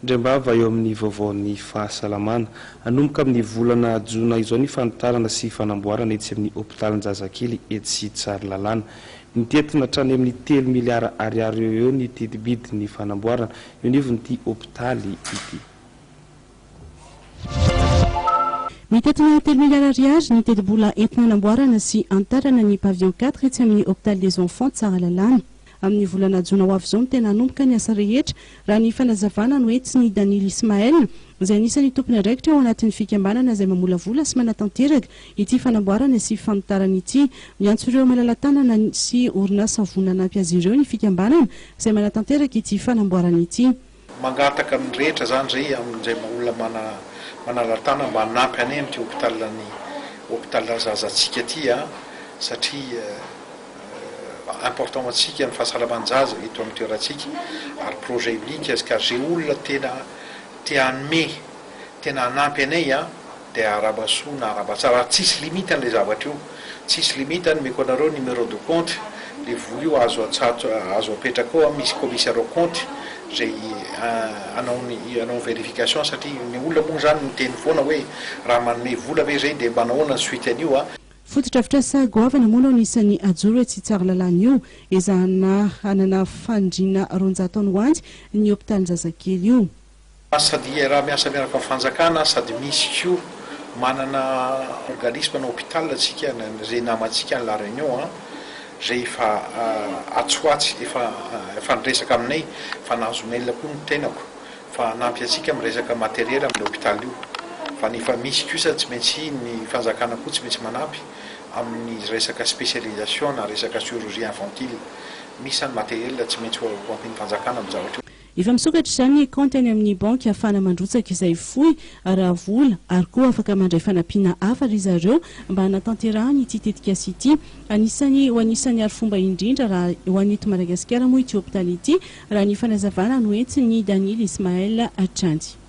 Indraimbava eo amin'ny vaovaon'ny fahasalamana. Hanomboka amin'ny volana jona izao ny fanitarana sy fanamboarana etsy amin'ny hopitalinjazakely etsy Tsaralalàna. Mitentina hatrany amin'ny telo miliara ariary eo ho eo ny teti-bidin'ny fanamboarana eo anivon'ity hopitaly ity. Mitentina telo miliara ariary ny tetibola entina hanamboarana sy hanitarana ny pavillon quatre etsy amin'ny Hôpital des Enfants Tsaralalàna. Amin'ny volana jona ho avy izao no tena hanomboka ny asa rehetra, raha ny fanazavana no entin'i Danil Ismael, izay anisan'ny tompon'andraikitra ao anatin'ny fikambanana izay mamolavola sy manatanteraka ity fanamboarana sy fanitarana ity. Miantso ireo malala-tanana sy orinasa vonona hanampy azy ireo ny fikambanana izay manatanteraka ity fanamboarana ity. Mangataka amin'ny rehetra zany zay amin'izay olona mana manala-tanana mba hanampy anay amin'ity hôpital ny hôpital zaza-tsika ity a, satria important ho antsika ny fahasalaman-jaza eto amin'ny toerantsika ary projet unique izy ka ze olona tena te hanome tena hanampy anay a dia arahaba soa na arahaba tsara ary tsisy limite an'ilay zavatra io, tsisy limite nomeko anareo numéro de compte le vola io azo atsato azo apetraka ao misy commissaire au compte zay hanao ny hanao ny vérification satria ny olona moa zany miteny foana hoe raha manome vola ve zay de manahoana ny suite an'io a. Fotodrafitrasa goavana moa no anisan'ny ajoro etsy Tsaralalàna io. Ezahana hanana fandriana 200 any ho any ny hopitalinjazakely io. Sady raha miasa miaraka amin'ny fanjakana sady misy koa manana organisme na hôpital tsika izay namantsika any La Réunion an, izay efa atsy ho atsy efa efa niresaka aminay fa nahazo mail koa ny tenako fa hanampy antsika amin'ny resaka matériel amin'ilay hôpital io fa ny efa misy kosa tsy maintsy ny fanjakana koa tsy maintsy manampy amin'ny resaka spécialisation na resaka chirurgie infantile misy zany matériel tsy maintsy ho ampian'ny fanjakana amin'ny zavatra io. Efa misokatra izany ny kaonty any amin'ny banky ahafahana mandrotsaka izay foy raha vola ary koa afaka mandray fanampiana hafa ry zareo mba hanatanterahany ity tetikasa ity. Anisan'ny ho anisan'ny arifomba indrindra raha ho an'ny eto Madagasikara moa ity hopitaly ity raha ny fanazavana noentin'i Danil Ismael hatrany.